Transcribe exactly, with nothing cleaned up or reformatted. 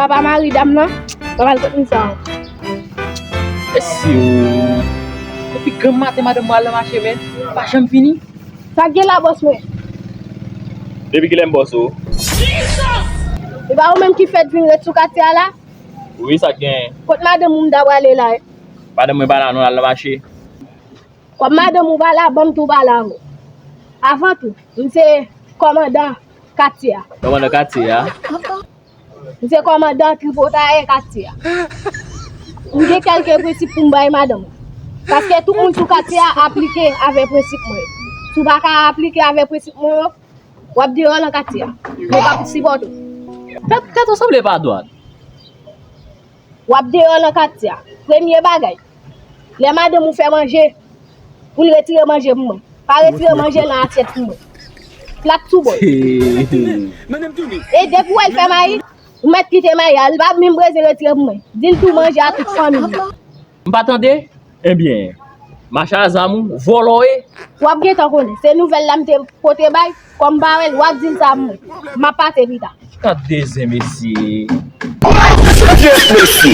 Papa mari dam nan, pa mal kot misye an. Mesye, depi granm maten madanm mwen al nan mache, men pa janm vini. Sa k gen la, bòs mwen? Depi kilè m bòs ou? E pa ou menm ki fèk vin ret sou katye a la? Wi, sa k gen? Kot madanm ou m ta prale la? Madanm mwen pa la non, l al nan mache. Kòm madanm ou pa la, ban m tou pale avè w. Avan tou, m se kòmandan katye a. Kòmandan katye a? M se kòmandan tripotayè katye a. M gen kèlke prensip pou m bay madanm mwen. Paske tout moun sou katye a aplike avè prensip mwen yo. Si w pa ka aplike avè prensip mwen yo, w ap deyò nan katye a. Mwen p ap sipòte w. Tèt, tèt ou sanble pa dwat. W ap deyò nan katye a. Premye bagay, lè madanm ou fè manje, pou l retire manje pou mwen. Pa retire manje nan asyèt pou mwen. Plat sou bò. E depi w wè l fè mayi, ou mèt kite mayi a. Li pa menm bezwen retire pou mwen. Di l tou manje a tout fanmi li. M pa tande? Ebyen, mache a zam ou, vòlò w ye. W ap gentan konnen. Se nouvèl la m te pote bay. Kòm m pa wè l, w ap di l sa pou mwen. M ap pase pita. Gad de zen, mesye. Yes, mesye.